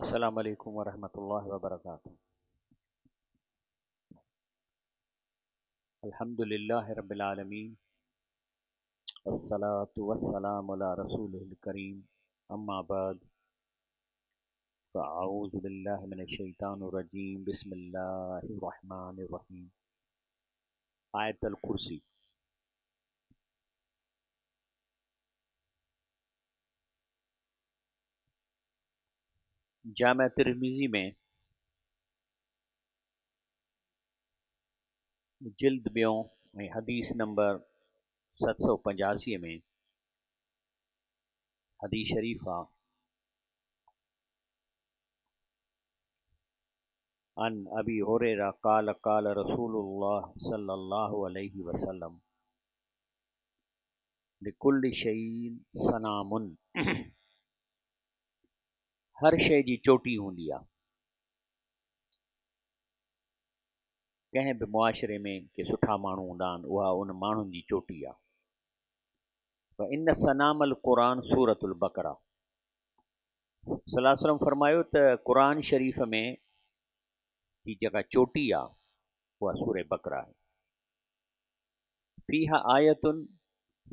السلام عليڪم ورحمة الله وبرڪاته الحمد لله رب العالمين الصلاة والسلام على رسوله الڪريم اما بعد فاعوذ بالله من الشيطان الرجيم بسم الله الرحمن الرحيم آية الڪرسي جامع ترمذي ۾ جلد ٻيون ۽ حديث نمبر 785 ۾ حديث شريف آ عن ابي هريره قال قال رسول الله صلى الله عليه وسلم لڪل شيء سنام هر شيء جي چوٽي هوندي آهي. ڪنهن به معاشري ۾ ڪي سٺا ماڻهو هوندا آهن اها ان ماڻهن جي چوٽي آهي. وان سنام القرآن سورة البقره صلي الله عليه وسلم فرمايو ته قرآن شريف ۾ جي جيڪا چوٽي آهي اها سورة بقره آهي. فيها آية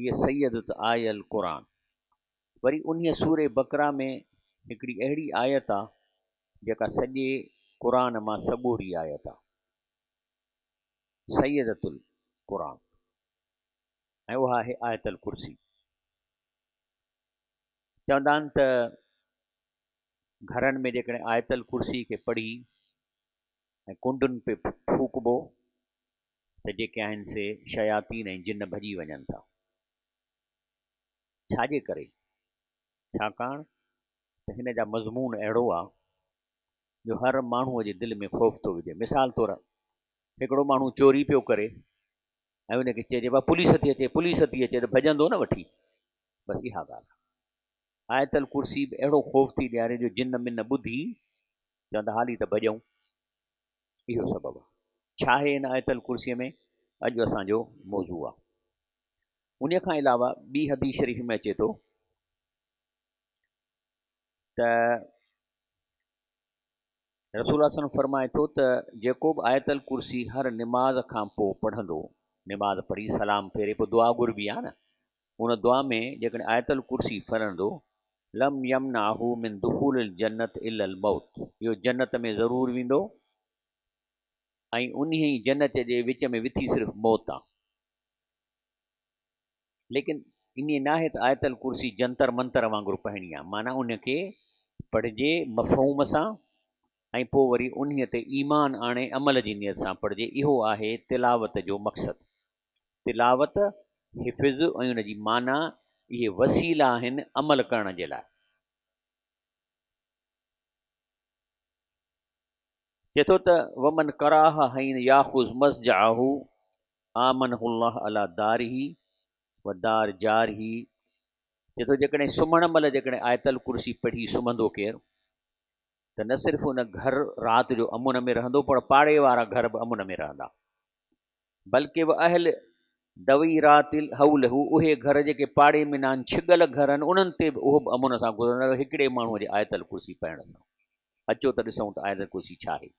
هي سيدة آي القرآن وري انهيء سورة بقره ۾ هڪڙي اهڙي آيت آ جيڪا سڄي قرآن مان سڳوري آيت آ، سيدة القرآن، ۽ اها آهي آيت الڪرسي. چوندا آهن ته گهرن ۾ جيڪڏهن آيت الڪرسي کي پڙهي ۽ ڪنڊن پي ڦوڪبو ته جيڪي آهن سي شياطين ۽ جن ڀڄي وڃن ٿا. ڇا جي ڪري؟ ڇاڪاڻ ته هن جا مضمون اهڙو آ جو هر ماڻهوء جي دل ۾ خوف ٿو وجهي. مثال طور هڪڙو ماڻهو چوري پيو ڪري ۽ ان کي چئجي ڀا پوليس ٿي اچي پوليس ٿي اچي ته ڀڄندو نه وٺي. بس اها ڳالهه آ. آيت الڪرسي به اهڙو خوف ٿي ڏياري جو جن من ٻڌي چوندا هالي ته ڀڄون. اهو سبب آ. ڇا آهي هن آيت الڪرسيء ۾ اڄ اسان جو موضوع آ. انهيء کان علاوه ٻي حديث شريف ۾ اچي ٿو ته رسول الله صلي فرمائي ٿو ته جيڪو به آيت الڪرسي هر نماز کان پوء پڙهندو نماز پڙهي سلام ڦيري پوء دعا گهربي آهي نه ان دعا ۾ جيڪڏهن آيت الڪرسي پڙهندو لم يمنعه من دخول الجنت الا الموت اهو جنت ۾ ضرور ويندو ۽ انهي جنت جي وچ ۾ وٿي صرف موت آ ليڪن ائين ناهي ته آيت الڪرسي جنتر منتر وانگر پڙهڻي آ معنيٰ ان کي پڙهجي مفهوم سان ۽ پوء وري انهي تي ايمان آڻي عمل جي نيت سان پڙهجي اهو آهي تلاوت جو مقصد تلاوت حفظ ۽ ان جي معنيٰ اهي وسيلا آهن عمل ڪرڻ جي لاء. چئي ٿو ته ومن قراها حين ياخذ مضجعه آمنه الله علي داره ودار جاره چئي ٿو جيڪڏهن سمهڻ مهل جيڪڏهن آيت الڪرسي پڙهي سمهندو ڪير ته نه صرف ان گهر رات جو امن ۾ رهندو پر پاڙي وارا گهر به امن ۾ رهندا بلڪه و اهل دويرات حوله اهي گهر جيڪي پاڙي ۾ ناهن ڇڳل گهر آهن انهن تي به اهو به امن سان گذرندو هڪڙي ماڻهوء جي آيت الڪرسي پڙهڻ سان. اچو ته ڏسون ته آيت الڪرسي ڇا آهي.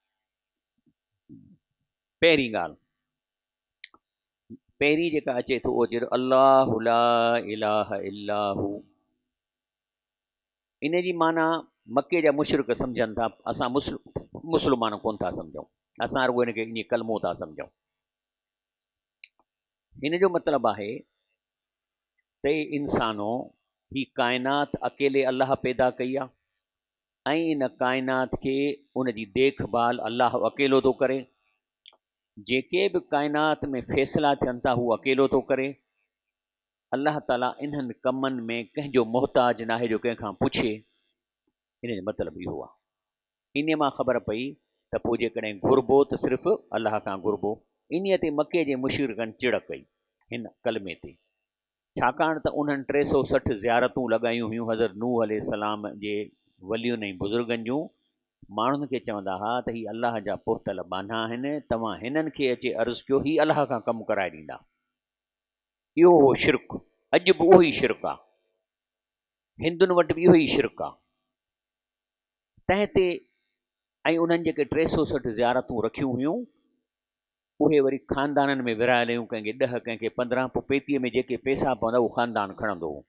پهرين ڳالهه پهرين جيڪا اچي ٿو اهو اچي ٿو الله لا اله الا هو ان جي معنيٰ مڪي جا مشرڪ سمجهن ٿا، اسان مسلمان ڪونه ٿا سمجهون، اسان رڳو هن کي ائين ڪلمو ٿا سمجهون. هن جو مطلب آهي ته اي انسانو هي ڪائنات اڪيلي الله پيدا ڪئي آهي ۽ ان ڪائنات کي ان جي ديک ڀال الله اڪيلو ٿو ڪري. جيڪي به ڪائنات ۾ فيصلا ٿين ٿا هو اڪيلو ٿو ڪري. الله تعاليٰ انهن ڪمن ۾ ڪنهن جو محتاج ناهي جو ڪنهن کان پڇي. ان جو مطلب اهو آهي. انهيء مان خبر پئي ته پوء جيڪڏهن گهربو ته صرف الله کان گهربو. انهيء تي مڪي جي مشرڪن چڙ ڪئي هن ڪلمي تي. ڇاڪاڻ ته انهن 360 زيارتون لڳايون هيون حضرت نوح عليه السلام جي ولين ۽ بزرگن جون. ماڻهن کي چوندا ها ته هي الله جا پهتل ٻانها آهن، توهان هنن کي اچي عرض ڪيو هي الله کان ڪم ڪرائي ڏيندا. اهو هو شرڪ، اڄ به اهو ئي شرڪ آ. هندن وٽ به اهو ئي شرڪ آ. تنهن تي ۽ انهن جيڪي 360 زيارتون رکيون هيون، اهي وري خاندانن ۾ ورهايل هيون، ڪنهن کي ڏهه، ڪنهن کي 15، پوء پيتيء ۾ جيڪي پئسا پوندا اهو خاندان کڻندو هو.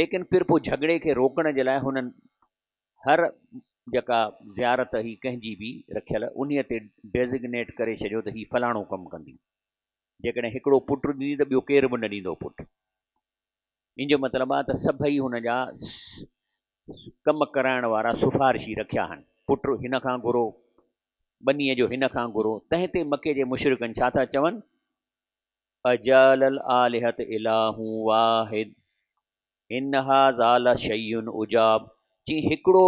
ليڪن پھر پوء جهڳڙي کي روڪڻ جي لاء هنن هر جيڪا زيارت هئي ڪنهن جي به رکيل، انهيء تي ڊيزگنيٽ ڪري ڇڏيو ته هي فلاڻو ڪم ڪندي. جيڪڏهن هڪڙو پٽ ڏيندي ته ٻيو ڪير به نه ڏيندو پٽ. ان جو مطلب آهي ته سڀئي هن جا ڪم ڪرائڻ وارا سفارشي رکيا آهن. پٽ هن کان گهرو، ٻنيء جو هن کان گهرو. تنهن تي مڪي جي مشرڪن ڇا ٿا چون؟ اجعل الالهة اله واحد ان هذا لشيء عجاب. چي هڪڙو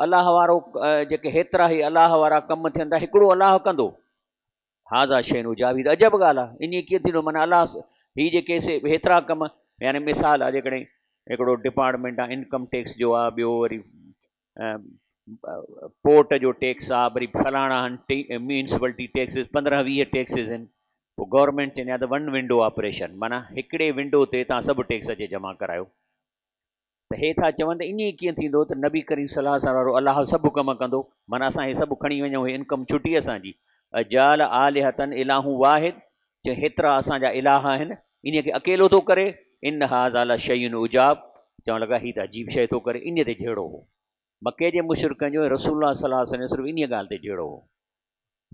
الله وارو، جيڪي هيترا هي الله وارا ڪم ٿين ٿا، هڪڙو الله ڪندو؟ هذا شيء عجاب، هي ته عجب ڳالهه آهي، ائين ڪيئن ٿيندو؟ معنيٰ الله هي جيڪي سي هيترا ڪم، يعني مثال آهي جيڪڏهن هڪڙو ڊپارٽمينٽ آهي انڪم ٽيڪس جو آهي، ٻيو وري پورٽ جو ٽيڪس آهي، وري فلاڻا آهن ميونسپلٽي ٽيڪسز، 15 20 ٽيڪسز آهن. پوء گورنمينٽ چوندي آهي ته ون ونڊو آپريشن، معنيٰ هڪڙي ونڊو تي توهان سڀ ٽيڪس اچي جمع ڪرايو. ته هي ٿا چون ته ائين ڪيئن ٿيندو ته نبي ڪريم صلي الله عليه وسلم وارو الله سڀ ڪم ڪندو، معنيٰ اسان هي سڀ کڻي وڃون، هي انڪم ڇٽي اسان جي. اجعل آلهة اله واحد، چي هيترا اسان جا اله آهن، انهيء کي اڪيلو ٿو ڪري، ان هذا لشيء عجاب، چوڻ لڳا هي ته عجيب شيء ٿو ڪري. انهيء تي جهيڙو هو مڪي جي مشرڪن جو ۽ رسول الله صلي الله عليه وسلم جو، صرف انهيء ڳالهه تي جهيڙو هو.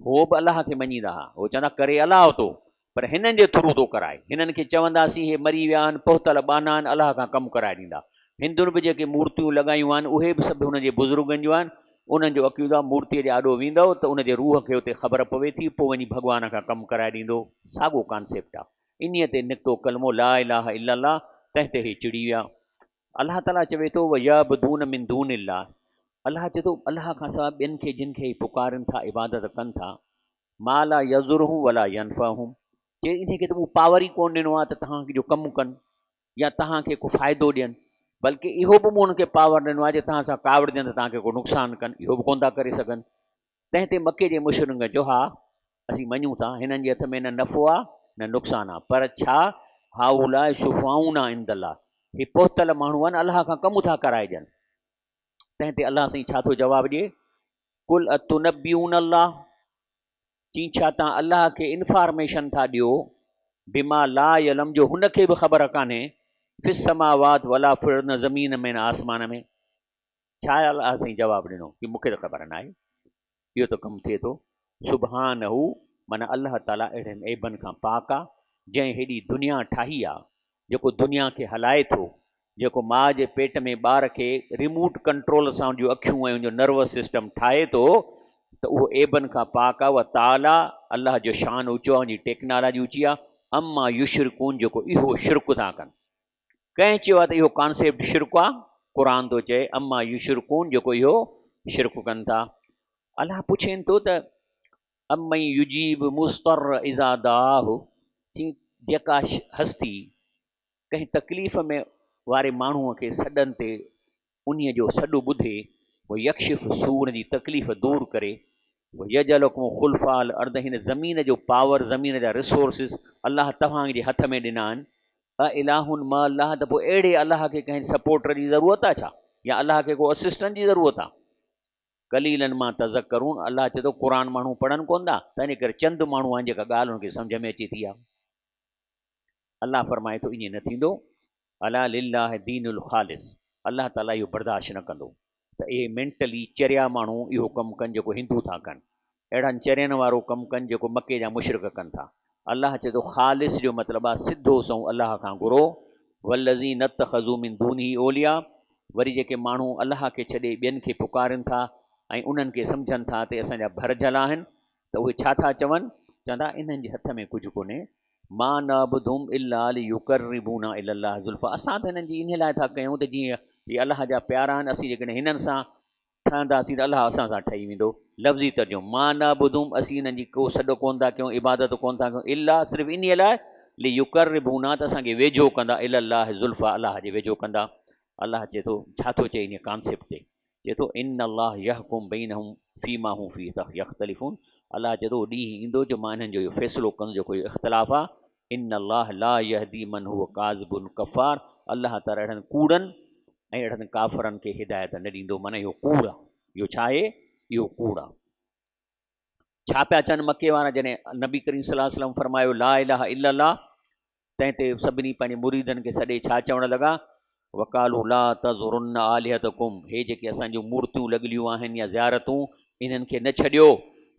هو به الله کي مڃيندا ها، هو چوندا ڪري الله ٿو، پر هنن جي ٿرو ٿو ڪرائي. هنن کي چونداسين هي مري ويا آهن، پهتل ٻانها آهن، الله کان ڪم ڪرائي ڏيندا. هندن به جيڪي مورتيون لڳايون آهن، اهي به سڀ هنن جي بزرگن جون آهن. انهن جو عقيدو آهي مورتيء جي آڏو ويندؤ ته ان جي روح کي اتي خبر پوي ٿي، پوء وڃي ڀڳوان کان ڪم ڪرائي ڏيندو. ساڳو ڪانسيپٽ آهي. انهيء تي نڪتو ڪلمو لا اله الا الله، تنهن تي هي چڙي ويا. الله تعاليٰ چوي ٿو، ويعبدون من دون الله، الله چئي ٿو الله کان سواء ٻين کي جن کي هي پڪارين ٿا، عبادت ڪن ٿا، ما لا يضرهم ولا ينفعهم، چي انهي کي ته مون پاور ئي ڪونه ڏنو آهي ته توهان جو ڪم ڪن يا توهان کي ڪو فائدو ڏين، بلڪه اهو به مون انهن کي پاور ڏنو آهي جي توهان سان ڪاوڙجن ته توهان کي ڪو نقصان ڪن، اهو به ڪونه ٿا ڪري سگهن. تنهن تي مڪي جي مشرڪن چيو، ها، اسين مڃون ٿا، هنن جي هٿ ۾ نه نفعو آ، نه نقصان آ، پر ڇا هؤلاء شفعاؤنا عند الله، هي پهتل ماڻهو آهن، الله کان ڪم ٿا ڪرائجن. تنهن تي الله سائين ڇا ٿو جواب ڏئي؟ قل اتنبئون الله، چين ڇا تان الله کي انفارميشن ٿا ڏيو، بما لا يعلم، جو هن کي به خبر ڪانهي، في السماوات ولا في الارض، نه زمين ۾ نه آسمان ۾. ڇا الله سائين جواب ڏنو ڪي مون کي ته خبر ناهي، اهو ته ڪم ٿئي ٿو. سبحانه معنيٰ الله تعاليٰ اهڙن عيبن کان پاڪ آ، جنهن هيڏي دنيا ٺاهي آ، جيڪو دنيا کي هلائي ٿو، جيڪو ماء جي پيٽ ۾ ٻار کي ريموٽ ڪنٽرول سان ان جون اکيون ۽ ان جو نروس سسٽم ٺاهي ٿو ته اهو عيبن کان پاڪ آ. وتعاليٰ الله جو شان اوچو آ، ان جي ٽيڪنالاجي اوچي آ. عما يشرڪون جيڪو اهو شرڪ ٿا ڪن. ڪنهن چيو آهي ته اهو ڪانسيپٽ شرڪ آ؟ قرآن ٿو چئي عما يشرڪون جيڪو اهو شرڪ ڪن ٿا. الله پڇين ٿو ته امن يجيب مضطر اذا دعاه، چي جيڪا هستي ڪنهن تڪليف ۾ واري ماڻهوء کي سڏن تي انهيء جو سڏ ٻڌي، ويڪشف السوء ان جي تڪليف دور ڪري، ويجعلڪم خلفاء الارض هن زمين جو پاور، زمين جا ريسورسز الله توهان جي هٿ ۾ ڏنا آهن، اله مع الله ته پوء اهڙي الله کي ڪنهن سپورٽر جي ضرورت آهي ڇا؟ يا الله کي ڪو اسسٽنٽ جي ضرورت آهي؟ قليلا ما تذڪرون الله چئي ٿو قرآن ماڻهو پڙهن ڪونه ٿا، تنهنجي ڪري چند ماڻهو آهن جيڪا ڳالهه انهن کي سمجهه ۾ اچي ٿي. الله فرمائي ٿو ائين نه ٿيندو، الا لله دين الخالص الله تعالي اهو برداشت نه ڪندو ته اهي مينٽلي چريا ماڻهو اهو ڪم ڪن جيڪو هندو ٿا ڪن، اهڙن چرين وارو ڪم ڪن جيڪو مڪي جا مشرڪ ڪن ٿا. الله چئي ٿو خالص جو مطلب آهي سڌو سنئون الله کان گهرو، والذين اتخذوا من دونه اولياء وري جيڪي ماڻهو الله کي ڇڏي ٻين کي پڪارين ٿا ۽ انهن کي سمجهن ٿا ته اسان جا ڀرجهل آهن ته اهي ڇا ٿا چون؟ چون ٿا انهن جي هٿ ۾ ڪجهه ڪونهي، ما نعبدهم الا ليقربونا الي الله زلفا اسان ته هنن جي انهي لاء ٿا ڪيون ته جيئن هي الله جا پيارا آهن، اسين جيڪڏهن هنن سان ٺهنداسين ته الله اسان سان ٺهي ويندو. لفظي ترجمو، ما نعبدهم اسين هنن جي ڪو سڏ ڪونه ٿا ڪيون، عبادت ڪونه ٿا ڪيون، الا صرف انهي لاء، ليقربونا ته اسان کي ويجهو ڪندا، الي الله زلفا الله جي ويجهو ڪندا. الله چئي ٿو، ڇا ٿو چئي انهي ڪانسيپٽ تي؟ چئي ٿو، ان الله يحڪم بينهم فيما هم فيه يختلفون الله چئي ٿو اهو ڏينهن ايندو جو مان انهن جو اهو فيصلو ڪندس جيڪو اهو اختلاف آهي، ان الله لا يهدي من هو ڪاذب ڪفار الله تعالي اهڙن ڪوڙن ۽ اهڙن ڪافرن کي هدايت نه ڏيندو. معنيٰ اهو ڪوڙ آهي. اهو ڇا آهي؟ اهو ڪوڙ آهي. ڇا پيا چون مڪي وارا جڏهن نبي ڪريم صلي الله عليه وسلم فرمايو لا اله الا الله، تنهن تي سڀني پنهنجي مريدن کي سڏي ڇا چوڻ لڳا؟ وقالوا لا تذرن آلهتڪم، هي جيڪي اسان جون مورتيون لڳليون آهن يا زيارتون، انهن کي نه ڇڏيو.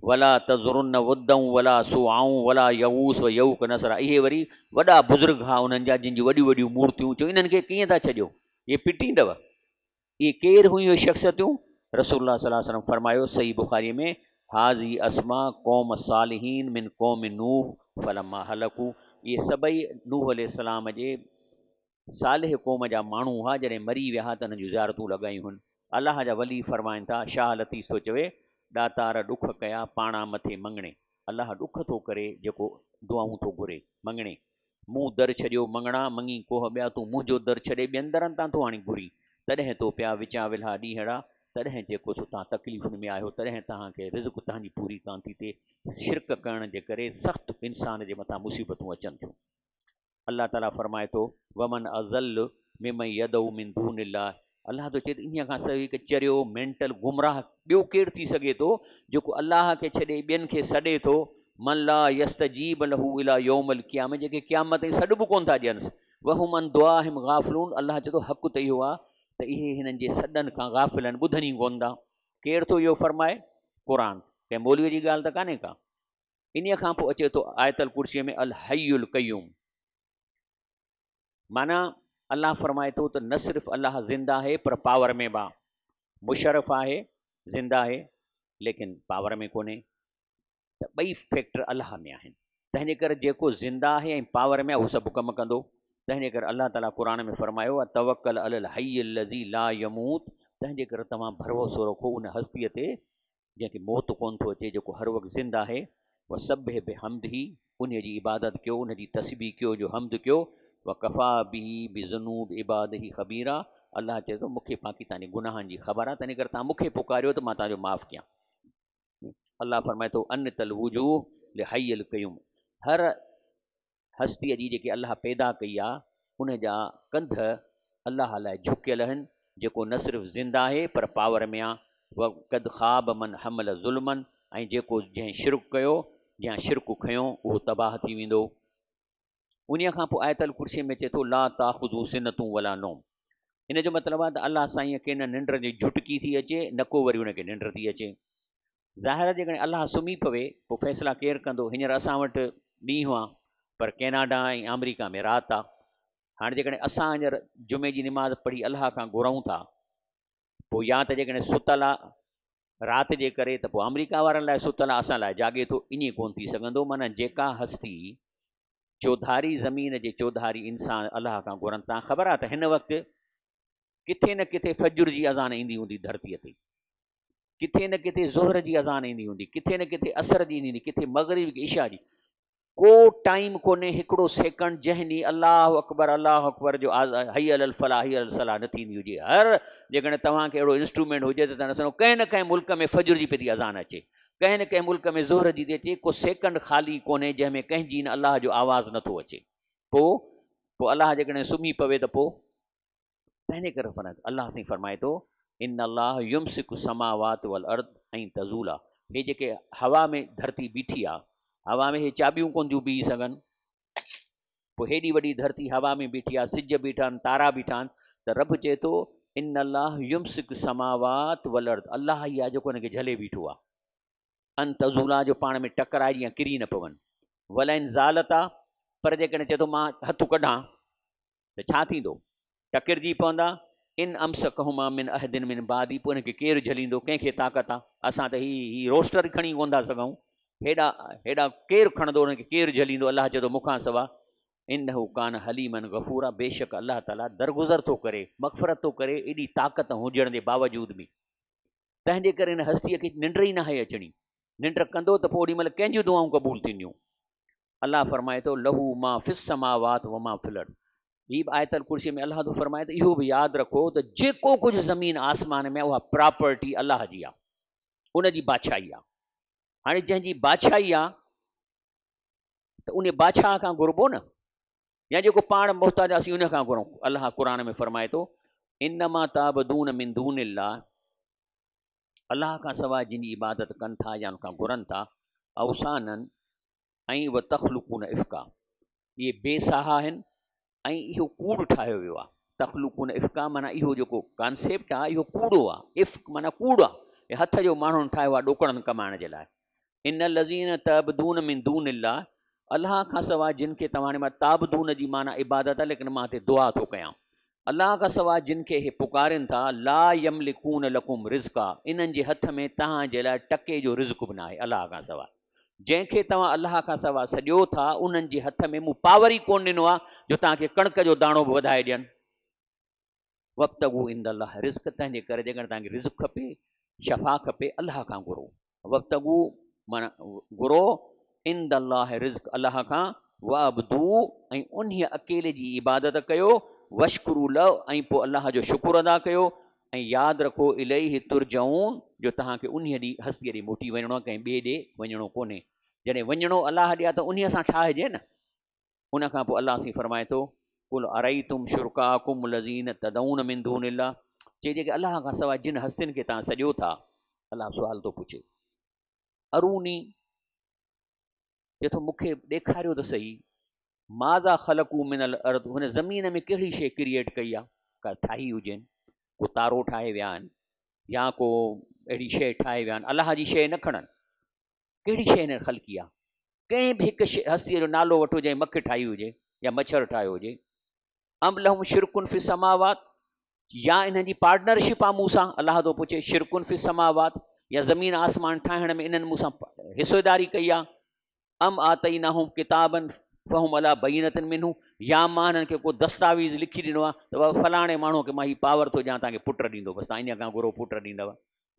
ولا تذرن ودا ولا سواعا ولا يغوث ويعوق نسرا، اهي وري وڏا بزرگ ها انهن جا جن جون وڏيون وڏيون مورتيون، چيو انهن کي ڪيئن ٿا ڇڏيو، اهي پٽيندؤ. اهي ڪير هيون اهي شخصيتون؟ رسول الله صلي الله عليه وسلم فرمايو، صحيح بخاري ۾، هذه اسماء قوم الصالحين من قوم نوح فلما هلڪوا، اهي سڀئي نوح عليه السلام جي صالح قوم جا ماڻهو هئا، جڏهن مري ويا ها ته انهن جون زيارتون لڳايون هن. الله جا ولي فرمائن ٿا، شاهه لطيف ٿو چوي، ڏاتار ڏک ڪيا پاڻا مٿي مڱڻي، الله ڏک ٿو ڪري جيڪو دعائون ٿو گهري، مڱڻي. مون در ڇڏيو مڱڻا، مڱي ڪوهه ٻيا، تون منهنجو در ڇڏي ٻين درن تان ٿو آڻي گهرين، تڏهن تو پيا وچان ولها ڏينهڙا، تڏهن جيڪو سو تان تڪليفن ۾ آهيو، تڏهن توهان کي رزق تهان جي پوري ڪانه ٿي ٿئي، شرڪ ڪرڻ جي ڪري سخت انسان جي مٿان مصيبتون اچن ٿيون. الله تعاليٰ فرمائي ٿو، ومن اضل ممن يدعو من دون الله، الله ٿو چئي ته انهيء کان سواء هڪ چريو، مينٽل، گمراهه ٻيو ڪير ٿي سگهي ٿو جيڪو الله کي ڇڏي ٻين کي سڏي ٿو، من لا يستجيب له الي يوم القيامة، جيڪي قيامت تائين سڏ به ڪونه ٿا ڏينس، وهم عن دعائهم غافلون، الله چئي ٿو حق ته اهو آهي ته اهي هنن جي سڏن کان غافل آهن، ٻڌن ئي ڪونه ٿا. ڪير ٿو اهو فرمائي؟ قرآن، ڪنهن مولوي جي ڳالهه ته ڪانهي ڪا. انهيء کان پوء اچي ٿو آيت الڪرسيء ۾ الحي القيوم. معنيٰ الله فرمائي ٿو ته نه صرف الله زنده آهي پر پاور ۾ به آهي. مشرف آهي، زنده آهي، ليڪن پاور ۾ ڪونهي. ته ٻئي فيڪٽر الله ۾ آهن. تنهنجي ڪري جيڪو زنده آهي ۽ پاور ۾ آهي اهو سڀ ڪم ڪندو. تنهنجي ڪري الله تعاليٰ قرآن ۾ فرمايو آهي توڪل علي الحي الذي لا يموت، تنهنجي ڪري توهان ڀروسو رکو ان هستيء تي جنهن کي موت ڪونه ٿو اچي، جيڪو هر وقت زنده آهي، وسبح بحمده، انهيء جي عبادت ڪيو، ان جي تسبيح ڪيو، جو حمد ڪيو، وڪفيٰ به بذنوب عباده خبيرا، الله چئي ٿو مون کي پاڪي توهان جي گناهن جي خبر آهي، تنهن ڪري توهان مون کي پڪاريو ته مان توهان جو معاف ڪيان. الله فرمائي ٿو عنت الوجوه لحي القيوم، هر هستيء جي جيڪي الله پيدا ڪئي آ، ان جا ڪنڌ الله لاء جهڪيل آهن، جيڪو نه صرف زنده آهي پر پاور ۾ آ، وقد خاب من حمل ظلما ۽ جيڪو جنهن شرڪ ڪيو يا شرڪ کنيو اهو تباهه ٿي ويندو. انهيء کان پوء آيت الڪرسيء ۾ اچي ٿو لا تاخذه سنة ولا نوم ان جو مطلب آهي ته الله سائينء کي نه ننڊ جي جهٽڪي ٿي اچي نه ڪو وري ان کي ننڊ ٿي اچي. ظاهر آهي جيڪڏهن الله سمهي پوي پوء فيصلا ڪير ڪندو؟ هينئر اسان وٽ ڏينهن آ پر ڪيناڊا ۽ آمريڪا ۾ رات آ. هاڻي جيڪڏهن اسان هينئر جمعي جي نماز پڙهي الله کان گهرون ٿا پوء يا ته جيڪڏهن ستل آ رات جي ڪري ته پوء آمريڪا وارن لاء ستل آ اسان لاء جاڳي ٿو ائين ڪونه ٿي سگهندو معنيٰ جيڪا هستي چوڌاري زمين جي چوڌاري انسان الله کان گهرن تان خبر آ ته هن وقت ڪٿي نه ڪٿي فجر جي اذان ايندي هوندي ڌرتيء تي ڪٿي نه ڪٿي ظهر جي اذان ايندي هوندي، ڪٿي نه ڪٿي عصر جي ايندي هوندي، ڪٿي مغرب ڪي عشاء جي. ڪو ٽائيم ڪونهي هڪڙو سيڪنڊ جنهن ڏينهن الله اڪبر الله اڪبر جو حي علی الفلاح حي علی الصلاح نه ٿيندي هجي. هر جيڪڏهن توهان کي اهڙو انسٽرومينٽ هجي ته توهان ڏسندو ڪنهن نه ڪنهن ملڪ ۾ فجر جي پئي ٿي اذان اچي، ڪنهن نه ڪنهن ملڪ ۾ ظهر جي ٿي اچي، ڪو سيڪنڊ خالي ڪونهي جنهن ۾ ڪنهن جي نه الله جو آواز نٿو اچي. پوء پوء الله جيڪڏهن سمهي پوي ته پوء تنهن ڪري فرمائي ٿو الله سائين فرمائي ٿو ان الله يمسڪ السماوات والارض ان تزولا هي جيڪي هوا ۾ ڌرتي بيٺي آ هوا ۾ هي چاٻيون ڪون ٿيون بيهي سگهن پوء هيڏي وڏي ڌرتي هوا ۾ بيٺي آ سج بيٺا آهن تارا بيٺا آهن ته رب چئي ٿو ان الله يمسڪ السماوات والارض الله ئي آ جيڪو هن کي جهلي بيٺو آ ان تزولا جو پاڻ ۾ ٽڪرائجي يا ڪري نه پون ولئن زالتا پر جيڪڏهن چئي ٿو مان هٿ ڪڍان ته ڇا ٿيندو؟ ٽڪرجي پوندا، ان امسڪهما من احد من بعدي پوء ان کي ڪير جهليندو، ڪنهن کي طاقت آ، اسان ته هي هي روسٽر ئي کڻي ڪونه ٿا سگهون، هيڏا هيڏا ڪير کڻندو، ان کي ڪير جهليندو، الله چئي ٿو مون کان سوا، انه ڪان حليما غفورا بيشڪ الله تعاليٰ درگذر ٿو ڪري، مغفرت ٿو ڪري، ايڏي طاقت هجڻ جي باوجود به. تنهن جي ڪري هن هستيء کي ننڊ ئي ناهي اچڻي، ننڊ ڪندو ته پوء اوڏي مهل ڪنهن جون دعائون قبول ٿينديون؟ الله فرمائي ٿو له ما في السماوات وما في الارض هي به آيت الڪرسي ۾ الله ٿو فرمائي ته اهو به ياد رکو ته جيڪو ڪجهه زمين آسمان ۾ اها پراپرٽي الله جي آهي ان جي بادشاهي آهي هاڻي جنهن جي بادشاهي آهي ته ان بادشاهه کان گهربو نه يا جيڪو پاڻ محتاج اسين ان کان گهرون الله قرآن ۾ فرمائي ٿو انما تعبدون من دون الله، الله کان سواء جن جي عبادت ڪن ٿا يا ان کان گهرن ٿا، اوثانا ۽ وتخلقون افڪا، اهي بي ساها آهن ۽ اهو ڪوڙ ٺاهيو ويو آهي. تخلقون افڪا معنيٰ اهو جيڪو ڪانسيپٽ آهي اهو ڪوڙو آهي، افڪ معنيٰ ڪوڙ آهي، هي هٿ جو ماڻهن ٺاهيو آهي ڏوڪڙن ڪمائڻ جي لاء. ان الذين تعبدون من دون الله، الله کان سواء جن کي توهان مان تعبدون جي معنيٰ عبادت آهي ليڪن مان هتي دعا ٿو ڪيان، الله کان سواء جن کي اهي پڪارين ٿا، لا يملڪون لڪم رزقا، انهن جي هٿ ۾ توهان جي لاء ٽڪي جو رزق به ناهي، الله کان سواء جنهن کي توهان الله کان سواء سڏيو ٿا انهن جي هٿ ۾ مون پاور ئي ڪونه ڏنو آهي جو توهان کي ڪڻڪ جو داڻو به وڌائي ڏين. وابتغوا عند الله رزق، تنهن جي ڪري جيڪڏهن توهان کي رزق کپي، شفا کپي، الله کان گهرو. وابتغوا معنيٰ گهرو، عند الله رزق الله کان، واعبدوا ۽ انهيء اڪيلي جي عبادت ڪيو، واشڪروا له ۽ پوء الله جو شڪر ادا ڪيو، ۽ ياد رکو اليه ترجعون جو توهان کي انهيء ڏي هستيء ڏي موٽي وڃڻو آهي ڪنهن ٻئي ڏي وڃڻو ڪونهي. جڏهن وڃڻو الله ڏي آهي ته انهيء سان ٺاهجي نه. ان کان پوء الله سائين فرمائي ٿو، قل ارئيتم شرڪاءڪم الذين تدعون من دون الله، چئي جيڪي الله کان سواء جن هستين کي توهان سڏيو ٿا، الله سوال ٿو پڇي، اروني، چئي ٿو مون کي ڏيکاريو ته سهي، ماذا خلقوا من الارض، هن زمين ۾ ڪهڙي شيء ڪريئيٽ ڪئي آهي، ڪا ٺاهي هجين، ڪو تارو ٺاهي ويا آهن يا ڪو اهڙي شيء ٺاهي ويا آهن، الله جي شيء نه کڻن، ڪهڙي شيء هن خلقي آهي؟ ڪنهن به هڪ هستيء جو نالو وٺو جنهن مک ٺاهي هجي يا مڇر ٺاهيو هجي. ام لهم شرڪ في السماوات، يا انهن جي پارٽنرشپ آهي مون سان؟ الله ٿو پڇي، شرڪ في السماوات، يا زمين آسمان ٺاهڻ ۾ انهن مون سان حصيداري ڪئي آهي؟ ام آتيناهم ڪتابا فهم علي بينة منه، يا مان انهن کي ڪو دستاويز لکي ڏنو آهي ته بابا فلاڻي ماڻهوء کي مان هي پاور ٿو ڏيان توهان کي پٽ ڏيندو، بس توهان انهيء کان گهرو پٽ ڏيندو.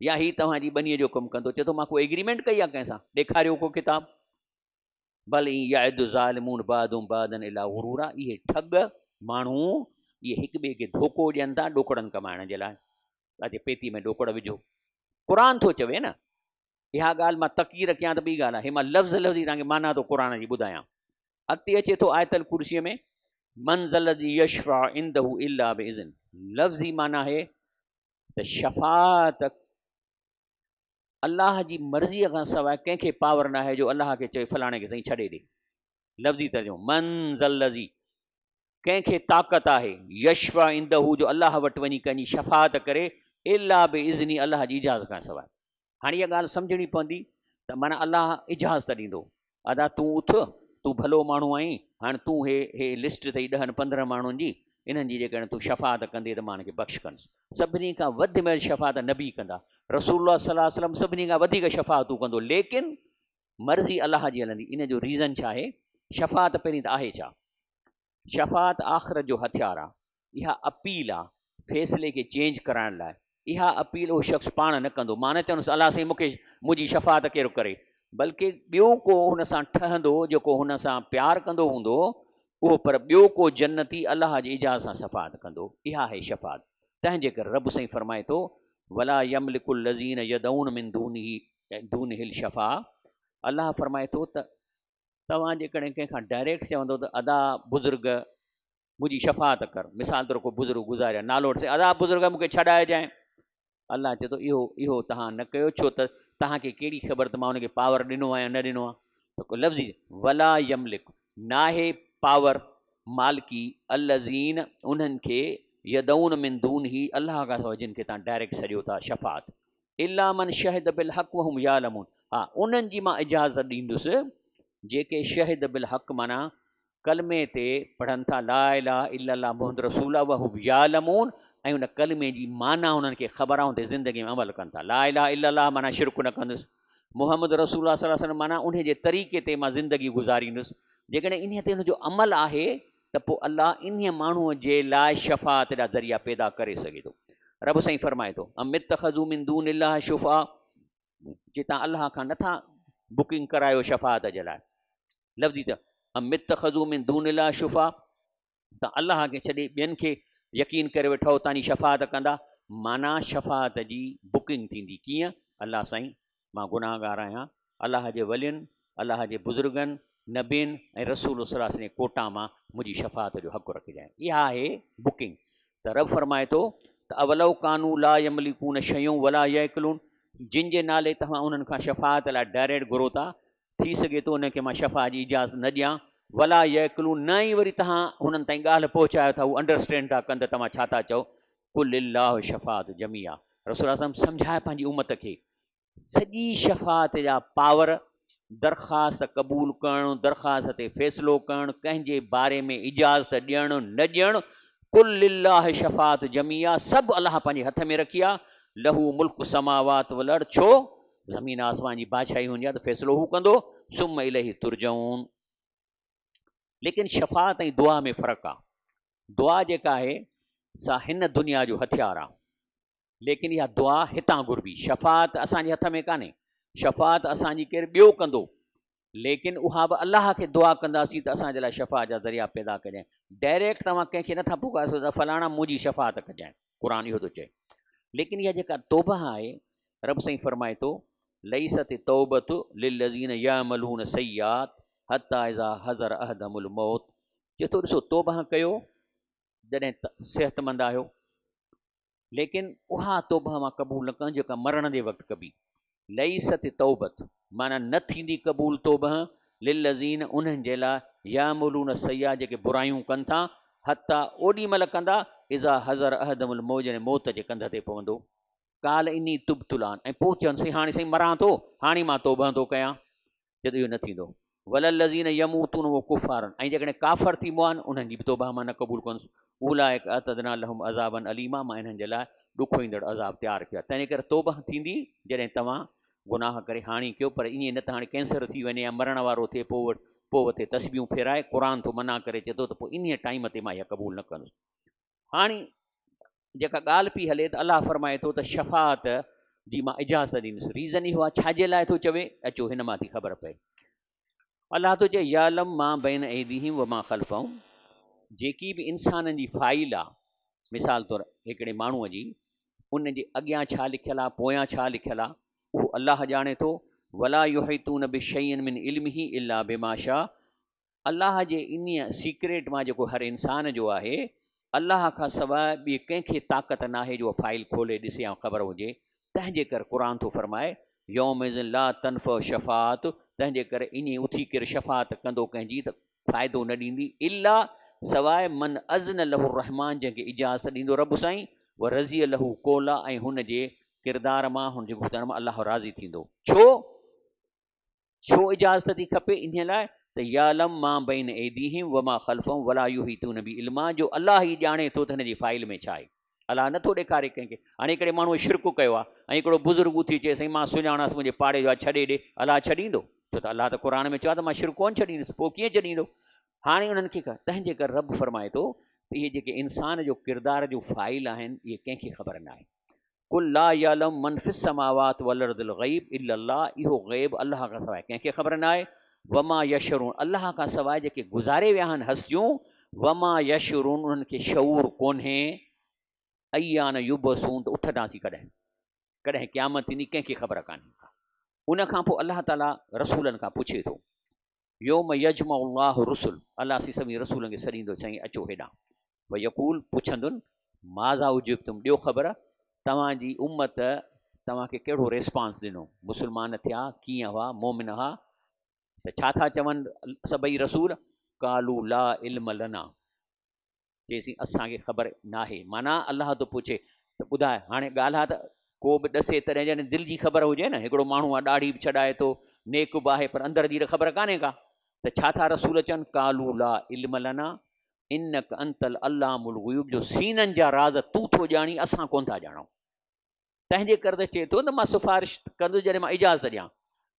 يا هي توهان جي ٻنيء جو ڪم ڪندو؟ چئي ٿو مان ڪو ايگريمينٽ ڪئي آهي ڪنهن سان؟ ڏيکاريو ڪو ڪتاب. بل ان يعد الظالمون بعضهم بعضا الا غرورا، اهي ٺڳ ماڻهو اهي هڪ ٻئي کي ڌوڪو ڏين ٿا ڏوڪڙن ڪمائڻ جي لاء. اچي پيتي ۾ ڏوڪڙ وجهو. قرآن ٿو چوي نه. اها ڳالهه مان تقرير ڪيان ته ٻي ڳالهه آهي. هي مان لفظ لفظ ئي توهان کي معنيٰ ٿو قرآن جي ٻڌايان. اڳتي اچي ٿو آيت الڪرسيء ۾ من ذا الذي يشفع عنده الا باذن، لفظي معنيٰ آهي ته شفاعت الله جي مرضيء کان سواء ڪنهن کي پاور ناهي جو الله کي چوي فلاڻي کي سائين ڇڏي ڏي. لفظي ترجمو، من ذا الذي، ڪنهن کي طاقت آهي، يشفع عنده جو الله وٽ وڃي ڪنهن جي شفاعت ڪري، الا باذنه الله جي اجازت کان سواء. هاڻي اها ڳالهه سمجهڻي پوندي ته معنيٰ الله اجازت ڏيندو، ادا تون اٿ، تون ڀلو ماڻهو آهين، هاڻ تون هي هي لسٽ اٿئي ڏهن پندرهن ماڻهن جي، انهن جي جيڪڏهن تون شفاعت ڪندين ته مان انهن کي بخش ڪندس. سڀني کان وڌ ۾ وڌ شفاعت نبي ڪندا. رسول الله صلي الله عليه وسلم سڀني کان وڌيڪ شفاعتون ڪندو، ليڪن مرضي الله جي هلندي. ان جو ريزن ڇا آهي؟ شفاعت پهرين ته آهي ڇا؟ شفاعت آخرت جو هٿيار آ، اها اپيل آ فيصلي کي چينج ڪرائڻ لاء، اها اپيل اهو شخص پاڻ نه ڪندو، مان نه چوندس الله سائين مون کي منهنجي شفاعت ڪير ڪري، بلڪه ٻيو ڪو هن سان ٺهندو جيڪو هن سان پيار ڪندو هوندو اهو، پر ٻيو ڪو جنتي الله جي اجازت سان شفاعت ڪندو، اها آهي شفاعت. تنهن جي ڪري رب سائين فرمائي ٿو، ولا يملڪ الذين يدعون من دونه دونه الشفاعه، الله فرمائي ٿو ته توهان جيڪڏهن ڪنهن کان ڊائريڪٽ چوندو ته ادا بزرگ منهنجي شفاعت ڪر، مثال طور ڪو بزرگ گذاريا نالو وٺ ادا بزرگ مون کي ڇڏائجانء، الله چئي ٿو اهو اهو توهان نه ڪيو ڇو ته توهان کي ڪهڙي خبر ته مان ان کي پاور ڏنو آهي يا نه ڏنو آهي. ته لفظي ولا يملڪ ناهي پاور مالڪي الذين انهن کي يدعون من دونه الله کان سواء جن کي توهان ڊائريڪٽ سڏيو ٿا شفاعت الا من شهد بالحق وهم يعلمون ها انهن جي مان اجازت ڏيندس جيڪي شهد بالحق معنيٰ ڪلمي تي پڙهن ٿا لا اله الا الله محمد رسول الله وهم يعلمون ۽ ان ڪلمي جي معنيٰ انهن کي خبر آهي ان تي زندگي ۾ عمل ڪن ٿا لا اله الا الله معنيٰ شرڪ نه ڪندس محمد رسول الله صلي الله عليه وسلم معنيٰ انهي جي طريقي تي مان زندگي گذاريندس جيڪڏهن انهي تي ان جو عمل آهي ته پوء الله انهيء ماڻهوء جي لاء شفاعت جا ذريعا پيدا ڪري سگهي ٿو. رب سائين فرمائي ٿو، ام اتخذوا من دون الله شفعاء، جي توهان الله کان نٿا بڪنگ ڪرايو شفاعت جي لاء، لفظي ته ام اتخذوا من دون الله شفعاء، توهان الله کي ڇڏي ٻين کي يقين ڪري ويٺا آهيو توهان جي شفاعت ڪندا، معنيٰ شفاعت جي بڪنگ ٿيندي ڪيئن؟ الله سائين مان گناهگار آهيان، الله جي ولين، الله جي بزرگن، نبين ۽ رسول صلي الله عليه وسلم جي ڪوٽا مان منهنجي شفاعت جو حق رکجانء. اها آهي بڪنگ. ته رب فرمائي ٿو، ته اولو ڪانو لا يملڪون شيئا ولا يعقلون جن جي نالي توهان انهن کان شفاعت لاء ڊائريڪٽ گهرو ٿا ٿي سگهي ٿو انهن کي مان شفاعت جي اجازت نه ڏيان ولا يعقلون نه ئي وري توهان هنن تائين ڳالهه پهچايو ٿا هو انڊرسٽينڊ ٿا ڪن ته توهان ڇا ٿا چئو قل الله شفاعت جميعا رسول الله صلعم سمجهائي پنهنجي امت کي سڄي شفاعت جا پاور، درخواست قبول ڪرڻ، درخواست تي فيصلو ڪرڻ، ڪنهن جي باري ۾ اجازت ڏيڻ نه ڏيڻ، قل لله الشفاعت جميعا سڀ الله پنهنجي هٿ ۾ رکي آ، له ملڪ السماوات والارض ڇو؟ زمين آسمان جي بادشاهي هن جي آ ته فيصلو هو ڪندو، ثم اليه ترجعون. ليڪن شفاعت ۽ دعا ۾ فرق آ، دعا جيڪا آهي سا هن دنيا جو هٿيار آ. ليڪن اها دعا هتان گهربي. شفاعت اسان جي هٿ ۾ ڪانهي. شفاعت اسان جي ڪير ٻيو ڪندو. ليڪن اها به الله کي دعا ڪنداسين ته اسان جي لاء شفاعت جا ذريعا پيدا ڪجانء. ڊائريڪٽ توهان ڪنهن کي نٿا پڪاري سگهو ته فلاڻا منهنجي شفاعت ڪجانء. قرآن اهو ٿو چئي. ليڪن اها جيڪا توبه آهي، رب سائين فرمائي ٿو، ليست التوبة للذين يعملون السيئات حتي اذا حضر احدهم الموت چئي ٿو ڏسو توبه ڪيو جڏهن صحتمند آهيو. ليڪن اها توبه مان قبول نه ڪندس جيڪا مرڻ جي وقت ڪبي. ليست التوبة معنيٰ نه ٿيندي قبول توبه للذين انهن جي لاء يعملون السيئات جيڪي برايون ڪن ٿا حتيٰ اوڏي مهل ڪندا اذا حضر احدهم الموت جڏهن موت جي ڪنڌ تي پوندو. قال اني تبت الان ۽ پوء چون سائين هاڻي سائين مران ٿو هاڻي مان توبه ٿو ڪيان. چئي ٿو اهو نه ٿيندو. ولا الذين يموتون وهم ڪفار ۽ جيڪڏهن ڪافر ٿي مئا آهن انهن جي به توبه مان نه قبول ڪندس. اولئک اعتدنا لهم عذابا اليما مان انهن جي لاء ڏکوئيندڙ عذاب تيار ڪيو آهي. تنهنجي ڪري توبه ٿيندي جڏهن توهان گناهه ڪري هاڻي ڪيو پر ائين نه ته هاڻي ڪينسر ٿي وڃي يا مرڻ وارو ٿئي پوء پوء وتي تسبيحون ڦيرائي قرآن ٿو منع ڪري چئي ٿو ته پوء انهيء ٽائيم تي مان اها قبول نه ڪندس. هاڻي جيڪا ڳالهه پئي هلي ته الله فرمائي ٿو ته شفاعت جي مان اجازت ڏيندس ريزن اهو آهي ڇا جي لاء ٿو چوي اچو هن مان ٿي خبر پئي الله ٿو چئي يعلم ما بين ايديهم وما خلفهم جيڪي به انسانن جي فائل آ مثال طور هڪڙي ماڻهوء جي ان جي اڳيان ڇا لکيل آ پويان ڇا لکيل آ اهو الله ڄاڻي ٿو ولا يحيطون بشيء من علمه الا بما شاء الله جي انهيء سيڪريٽ مان جيڪو هر انسان جو آهي، الله کان سواء ٻئي ڪنهن کي طاقت ناهي جو اها فائل کولي ڏسي يا خبر هجي، تنهن جي ڪري قرآن ٿو فرمائي، يومئذ لا تنفع الشفاعة تنهن جي ڪري انهيء اٿي ڪير شفاعت ڪندو ڪنهن جي ته فائدو نه ڏيندي، الا سواء من اذن له الرحمان جنهن کي اجازت ڏيندو رب سائين، ورضي له قولا ۽ هن جي ڪردار مان هن جي گفتار مان الله راضي ٿيندو. ڇو؟ ڇو اجازت ٿي کپي؟ انهيء لاء ته يعلم ما بين ايديهم وما خلفهم ولا يحيطون به علما جو الله ئي ڄاڻي ٿو ته هن جي فائل ۾ ڇا آهي. الله نه ٿو ڏيکاري ڪنهن کي. هاڻي هڪڙي ماڻهوء شرڪ ڪيو آهي ۽ هڪڙو بزرگ اٿي چئي سائين مان سڃاڻانس منهنجي پاڙي جو آهي ڇڏي ڏي، الله ڇڏيندو؟ ڇو ته الله ته قرآن ۾ چيو آهي ته مان شرڪ ڪونه ڇڏيندس، پوء ڪيئن ڇڏيندو؟ هاڻي انهن کي تنهن جي ڪري رب فرمائي ٿو ته اهي جيڪي انسان جو ڪردار جون فائل آهن اهي ڪنهن کي خبر ناهي. قل لا يعلم من في السماوات والارض الغيب الا الله اهو غيب الله کان سواء ڪنهن کي خبر ناهي وما يشعرون الله کان سواء جيڪي گذاري ويا آهن هستيون وما يشعرون انهن کي شعور ڪونهي ايان يبعثون ته اٿنداسين ڪڏهن ڪڏهن قيامت ٿيندي ڪنهن کي خبر ڪانهي ان کان پوء الله تعالي رسولن کان پڇي ٿو يوم يجمع الله الرسل الله سائين سڀني رسولن کي سڏيندو سائين اچو هيڏانهن ويقول پڇندن ماذا اجبتم ڏيو خبر توهان جي امت توهان کي ڪهڙو ريسپانس ڏنو مسلمان ٿيا ڪيئن هئا مومن هئا ته ڇا ٿا چون سڀئي رسول قالوا لا علم لنا چيسين اسان کي خبر ناهي معنيٰ الله ٿو پڇي ته ٻڌاء هاڻي ڳالهه آ ته ڪو به ڏسي تڏهن جڏهن دل جي خبر هجي نه هڪڙو ماڻهو آ ڏاڙهي به ڇڏائي ٿو نيڪ به آهي پر اندر جي ته خبر ڪانهي ڪا ته ڇا ٿا رسول چون قالوا لا علم لنا انڪ انت العلام الغيوب جو سينن جا راز تون ٿو ڄاڻين اسان ڪون ٿا ڄاڻون تنهن جي ڪري ته چئي ٿو ته مان سفارش ڪندس جڏهن مان اجازت ڏيان.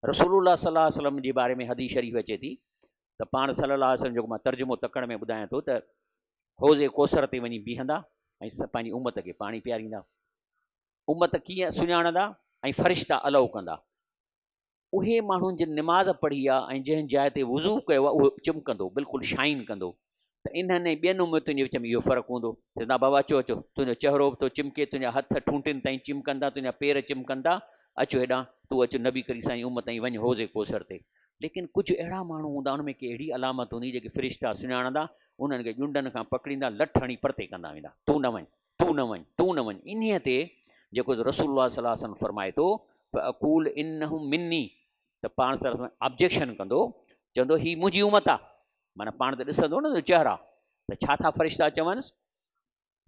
رسول الله صلي الله عليه وسلم جي باري ۾ حديث شريف اچي ٿي ته پاڻ صلي الله عليه وسلم جيڪو مان ترجمو تڪڙ ۾ ٻڌايان ٿو ته حوض ڪوثر تي وڃي بيهندا ۽ پنهنجي امت کي پاڻي پياريندا. امت ڪيئن سڃاڻندا ۽ فرشتا الو ڪندا. اهي ماڻهن جن نماز پڙهي آ ۽ جنهن جاء تي وضو ڪيو آ اهو چمڪندو بلڪل شائن ڪندو ته انهن ۽ ٻين امتن جي وچ ۾ اهو فرق هوندو چوندا بابا اچو اچو تنهنجو چهرو به ٿو چمڪي تنهنجا هٿ ٺونٺين تائين چمڪن ٿا تنهنجا پير چمڪن ٿا اچ هيڏانهن تون اچ نبي ڪريم سائين جي امت ۽ وڃ حوض ڪوثر تي ليڪن ڪجهه اهڙا ماڻهو هوندا ان ۾ ڪي اهڙي علامت هوندي جيڪي فرشتا سڃاڻندا انهن کي ڄنڊن کان پڪڙيندا لٺ هڻي پرتي ڪندا ويندا تون نه وڃ. تون نه وڃ، تون نه وڃ. انهيء تي جيڪو رسول الله صلي الله عليه وسلم فرمائي ٿو، فاقول انهم مني، ته پاڻ صلي الله عليه وسلم آبجيڪشن ڪندو، چوندو هي منهنجي امت آ، معنيٰ پاڻ ته ڏسندو نه چهرا، ته ڇا ٿا فرشتا چونس؟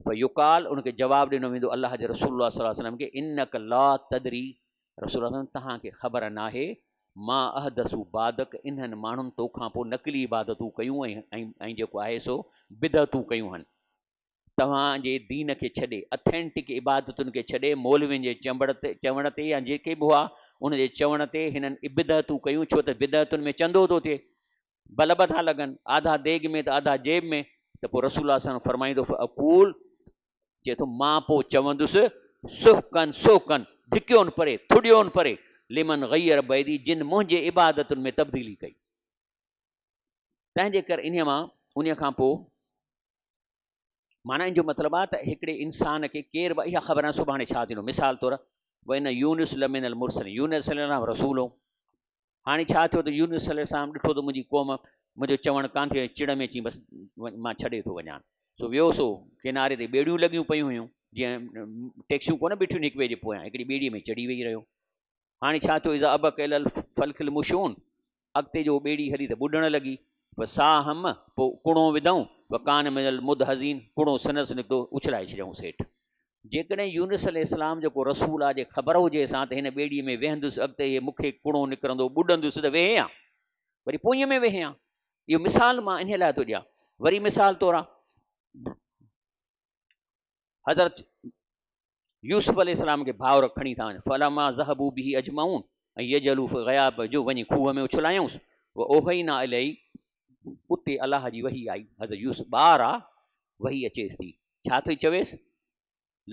فيقال، ان کي جواب ڏنو ويندو الله جي رسول الله صلي الله عليه وسلم کي، انک لا تدري، رسول الله صلي توهان کي خبر ناهي، ما احدثو بعدک، انهن ماڻهن تو کان پوء نقلي عبادتون ڪيون ۽ ۽ جيڪو آهي سو بدعتون ڪيون هن. توهان جي دين کي ڇڏي، اٿينٽڪ عبادتن کي ڇڏي، مولوين جي چنبڙ تي چوڻ تي يا جيڪي به هئا ان جي چوڻ تي هنن بدعتون ڪيون، ڇو ته بدعتن ۾ چندو ٿو ٿئي، بلب ٿا لڳن، آڌا ديڳ ۾ ته آڌا جيب ۾، ته پوء رسول الله صلي الله عليه وسلم فرمائيندو فاقول، چئي ٿو مان پوء چوندس سحقا سحقا، ڌڪيون پري، ٿڏيون پري، لمن غير بعدي، جن منهنجي عبادتن ۾ تبديلي ڪئي. تنهن جي ڪري انهيء مان انهيء کان پوء معنيٰ ان جو مطلب آهي ته هڪڙي انسان کي ڪير به اها خبر ناهي سڀاڻي ڇا ٿيندو. مثال طور وان يونس لمن المرسلين، يونس عليه السلام رسول هو، هاڻي ڇا ٿيو ته يونس عليه السلام ڏٺو ته منهنجي قوم منهنجو چوڻ ڪانه ٿي چڙ ۾ چي بس مان ڇڏي ٿو وڃان، سو ويو سو ڪناري تي ٻيڙيون لڳيون پيون هيون، جيئن ٽيڪسيون ڪونه بيٺيون هڪ ٻئي جي پويان، هڪڙي ٻيڙي ۾ چڙهي ويهي رهيو. هاڻي ڇا ٿيو اذا ابق الي الفلڪ المشون، اڳتي جو ٻيڙي هلي ته ٻڏڻ لڳي، فساهم پوء ڪڻو وڌائون، وڪان من المدحضين ڪڻو سندس نڪتو اڇلائي ڇڏيائون سيٺ. جيڪڏهن يونس عليه السلام جو ڪو رسول آ جي خبر هجيس ها ته هن ٻيڙي ۾ ويهندس اڳتي هي مونکي ڪڻو نڪرندو ٻڏندس ته ويهي ها، وري پوئين ۾ ويهي ها. اهو مثال مان انهي لاء ٿو ڏيان. وري مثال طور آ حضرت يوسف عليه السلام کي ڀائر کڻي ٿا وڃن، فلما ذهبوا به اجمعون ۽ يجعلوا في غياب جو وڃي کوهه ۾ اڇلايائونس، واوحينا اليه اتي الله جي وحي آئي، حضرت يوسف ٻار آ وحي اچيس ٿي، ڇا ٿي چويس؟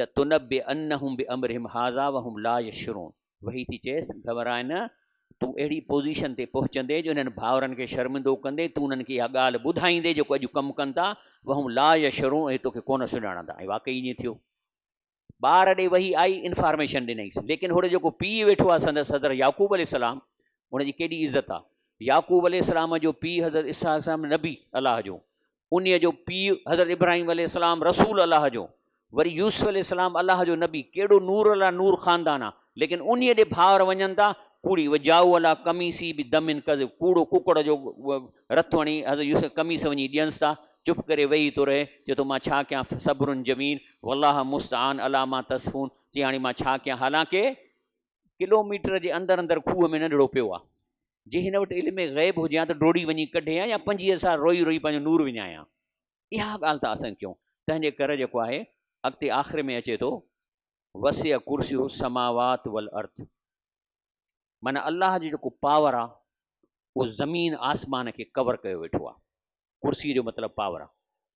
لتنبئنهم بامرهم هذا وهم لا يشعرون وحي ٿي چيس گهٻراء نه، تون اهڙي پوزيشن تي پهچندين جو انهن ڀائرن کي شرمندو ڪندين، تون انهن کي اها ڳالهه ٻڌائيندين جيڪو اڄ ڪم ڪن ٿا، وهم لا يشعرون اهي توکي ڪونه سڃاڻندا ۽ واقعي ائين ٿيو. ٻار ڏي وحي آئي انفارميشن ڏنائينس، ليڪن هوڏي جيڪو پيء ويٺو آهي سندس حضرت يعقوب عليه السلام ان جي ڪيڏي عزت آهي. يعقوب عليه السلام جو پيء حضرت اسحاق عليه السلام نبي الله جو، انهيء جو پيء حضرت ابراهيم عليه السلام رسول الله جو، وري يوسف عليه السلام الله جو نبي، ڪهڙو نور الله نور خاندان آ، ليڪن انهيء ڏي ڀائر وڃن ٿا، ڪوڙي وجاءو عليٰ قميصي بدم ڪذب، ڪوڙو ڪڪڙ جو رت هڻي حضرت يوسف قميص وڃي ڏينس ٿا، چپ ڪري ويهي ٿو رهي، چئي ٿو مان ڇا ڪيان فصبر جميل والله مستعان عليٰ ما تصفون، چئي هاڻي مان ڇا ڪيان حالانڪه ڪلو ميٽر جي اندر اندر کوهه ۾ ننڍڙو پيو آ، جي هن وٽ علم غيب هجي ها ته ڊوڙي وڃي ڪڍي ها يا 25 سال روئي روئي پنهنجو نور وڃائي ها. اها ڳالهه ٿا اسان ڪيون. تنهن جي ڪري جيڪو آهي اڳتي آخر ۾ اچي ٿو وسع ڪرسيه السماوات والارض معنيٰ الله جو جيڪو پاور آ اهو زمين آسمان کي ڪور ڪيو ويٺو آ. ڪرسي جو مطلب پاور آ.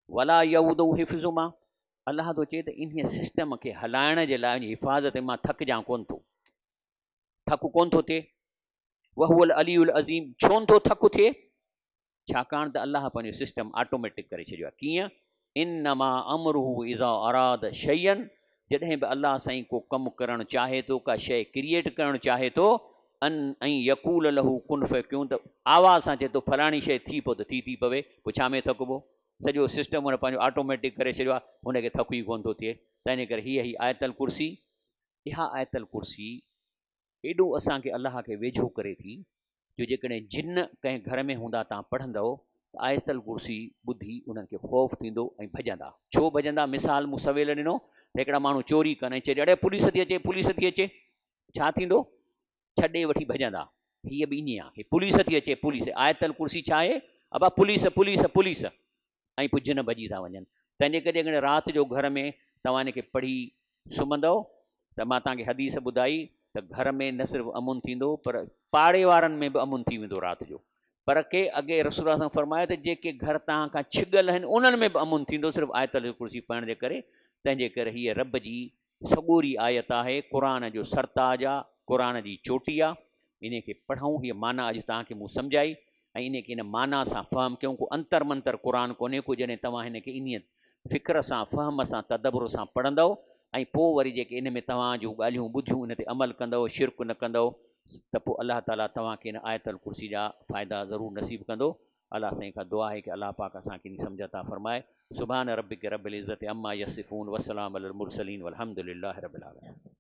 ولا يعوده حفظهما الله ٿو چئي ته انهيء سسٽم کي هلائڻ جي لاء ان جي حفاظت مان ٿڪجان ڪونه ٿو. ٿڪ ڪونه ٿو ٿئي. وهو العلي العظيم ڇو نه ٿو ٿڪ ٿئي؟ ڇاڪاڻ ته الله پنهنجو سسٽم آٽوميٽڪ ڪري ڇڏيو آهي. ڪيئن؟ انما امره اذا اراد شيئا جڏهن به الله سائين ڪو ڪم ڪرڻ چاهي ٿو، ڪا شيء ڪريئيٽ ڪرڻ چاهي ٿو، ان ۽ يقول له ڪن فيڪون ته آواز سان چئي ٿو فلاڻي شيء ٿي پوء ته ٿي ٿي پوي، پوء ڇا ۾ ٿڪبو؟ سڄو سسٽم هن پنهنجو آٽوميٽڪ ڪري ڇڏيو آهي، هن کي ٿڪ ئي ڪونه ٿو ٿئي. تنهنجي ڪري هيء هئي آيت الڪرسي. اها آيت الڪرسي ايڏو اسان کي الله کي ويجهو ڪري ٿي جو جيڪڏهن جن ڪنهن گهر ۾ هوندا تان پڙهندؤ ته آيت الڪرسي ٻڌي انهن کي خوف ٿيندو ۽ ڀڄندا. ڇو ڀڄندا؟ مثال مون سويل ڏنو ته هڪڙا ماڻهو چوري ڪن ۽ چئجي اڙي پوليس ٿي اچي پوليس ٿي اچي ڇا ٿيندو؟ ڇڏي وٺي ڀڄندا. هيء به ائين آهي پوليس ٿي اچي پوليس آيت الڪرسي ڇا آهي؟ ابا پوليس پوليس پوليس ۽ پوء جن ڀڄي ٿا وڃن. تنهنجي ڪري جيڪڏهن رات جو گهر ۾ توهان ان کي پڙهي سمهندؤ ته مان توهان کي حديث ٻڌائي ته گهر ۾ نه صرف امن ٿيندو پر پاڙي وارن ۾ به امن ٿي ويندو رات جو. پر ڪي اڳي رسول الله صلعم فرمايو ته جيڪي گهر توهان کان ڇڳل آهن انهن ۾ به امن ٿيندو صرف آيت الڪرسي پڙهڻ جي ڪري. تنهنجي ڪري هيء رب جي سڳوري آيت آهي، قرآن جو سرتاج آ، قرآن جي چوٽي آ، انهي کي پڙهون، هيء معنيٰ اڄ توهان کي مون سمجهائي ۽ انهي کي ان معنيٰ سان فهم ڪيون، ڪو انتر منتر قرآن ڪونهي ڪو، جڏهن توهان هن کي انهيء فڪر سان، فهم سان، تدبر سان پڙهندؤ ۽ پوء وري جيڪي ان ۾ توهان جون ڳالهيون ٻڌيون ان تي عمل ڪندؤ، شرڪ نه ڪندؤ ته پوء الله تعاليٰ توهان کي ان آيت الڪرسي جا فائدا ضرور نصيب ڪندو. الله سائين کان دعا آهي ڪه الله پاڪ اسان کي سمجھ عطا فرمائي. سبحان ربک رب العزت عما يصفون وسلام علي المرسلين والحمد لله رب العالمين.